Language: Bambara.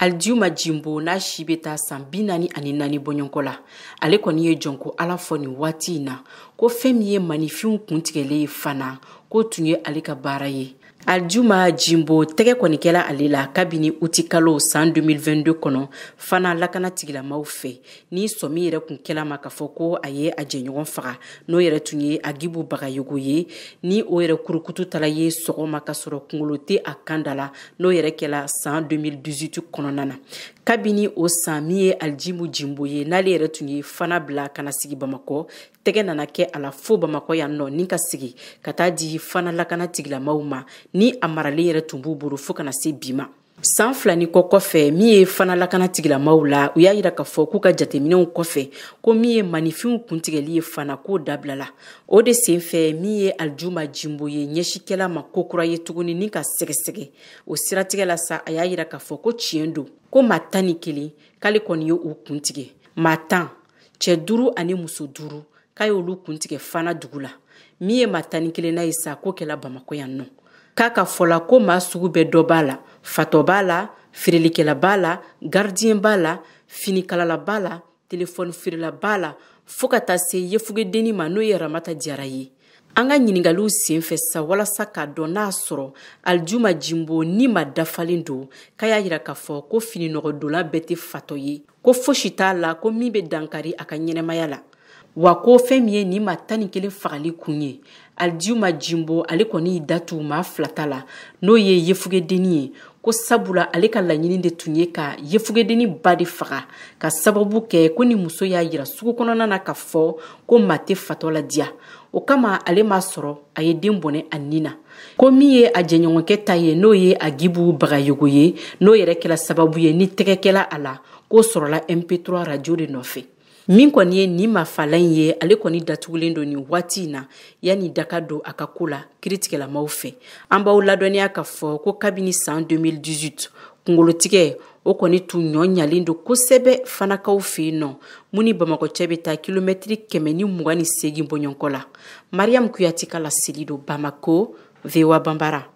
Aljuma Jimbo n'a si bɛ taa san 44 bɔɲɔgɔnko la, ale kɔni ye jɔnko Ala fɔ nin waati in na ko fɛn min ye maninfinw kuntigɛlen ye fana, k'o tun ye ale ka baara ye. Aljuma Jimbo tɛgɛ kɔni kɛla ale la kabini utikalo san 2022 kɔnɔ fana lakana tigilamaw fɛ, ni sɔmi yɛrɛ kun kɛla ma k'a fɔ ko a ye a jɛɲɔgɔn faga, n'o yɛrɛ tun ye Agibu Bagayogo ye, ni o yɛrɛ kurukutu tala ye sɔgɔma ka sɔrɔ kunkolo tɛ a kan da la, n'o yɛrɛ kɛla san 2018 kɔnɔna na. Kabini o san min ye Aljimu Jimbo ye, n'ale yɛrɛ tun ye fana bila ka na sigi Bamakɔ, tɛgɛ nana kɛ a la fo Bamakɔ yan nɔ ni ka sigi ka taa di fana lakana tigilamaw ma, ni a maralen yɛrɛ tun b'u bolo fo ka na se bi ma. San 2 ni kɔ kɔfɛ, min ye fana lakana tigilamaw la, u y'a yira k'a fɔ k'u ka jateminɛw kɔfɛ ko min ye maninfinw kuntigɛli ye fana, k'o dabilala. O de senfɛ min ye Aljuma Jimbo ye ɲɛsikɛla ma ko kura ye tuguni ni ka sɛgɛsɛgɛ. O siratigɛ la sa, a y'a yira k'a fɔ ko tiɲɛ don ko maa 11 k'ale kɔni ye u kuntigɛ. Maa 10, cɛ 5 ani muso 5, k'a y'olu kuntigɛ fana dugu la. Min ye maa 11nan ye sa, k'o kɛla Bamakɔ yan nɔ. K'a ka fɔ la ko maa sugu bɛɛ dɔ b'a la, fatɔ b'a la, feerelikɛla b'a la, gardien b'a la, finikalala b'a la, telefɔni feerela b'a la, fo ka taa se yefugedenni ma, n'o ye Ramata Jara ye. An ka ɲininkaliw senfɛ sa, walasa k'a dɔn n'a sɔrɔ Aljuma Jimbo ni ma dafalen don, k'a y'a yira k'a fɔ ko fininɔgɔdonla bɛɛ tɛ fatɔ ye, ko fosi t'a la ko min bɛ dankari a ka ɲɛnɛmaya la. Wa ko fɛn min ye nin maa 11 fagali kun ye, Aljuma Jimbo ale kɔni y'i datu maa 2 ta la, n'o ye yefugedenni ye, ko sabula ale ka laɲini de tun ye ka yefugedenni ba de faga, ka sababu kɛ ko ni muso y'a yira sugu kɔnɔna na k'a fɔ ko maa tɛ fatɔ la diya. O kama ale m'a sɔrɔ a ye den bɔnɛ a nin na. Ko min ye a jɛɲɔgɔnkɛ ta ye, n'o ye Agibu Bagayogo ye, n'o yɛrɛ kɛla sababu ye ni tɛgɛ kɛla a la, k'o sɔrɔla MP3 radio de nɔfɛ. Min kɔni ye nin maafala in ye, ale kɔni datugulen don nin waati in na yanni daka don a ka ko la kiiritigɛlamaw fɛ. An b'aw ladɔnniya k'a fɔ ko kabini san 2018 kungolotigɛ o kɔni tun ɲɔ ɲalen don kosɛbɛ fanakaw fɛ yen nɔ, mun ni Bamakɔ cɛ bɛ taa kilomɛtiri 128 bɔɲɔgɔnko la. Mariam Kuyate ka laseli don Bamako, VOA Banbara.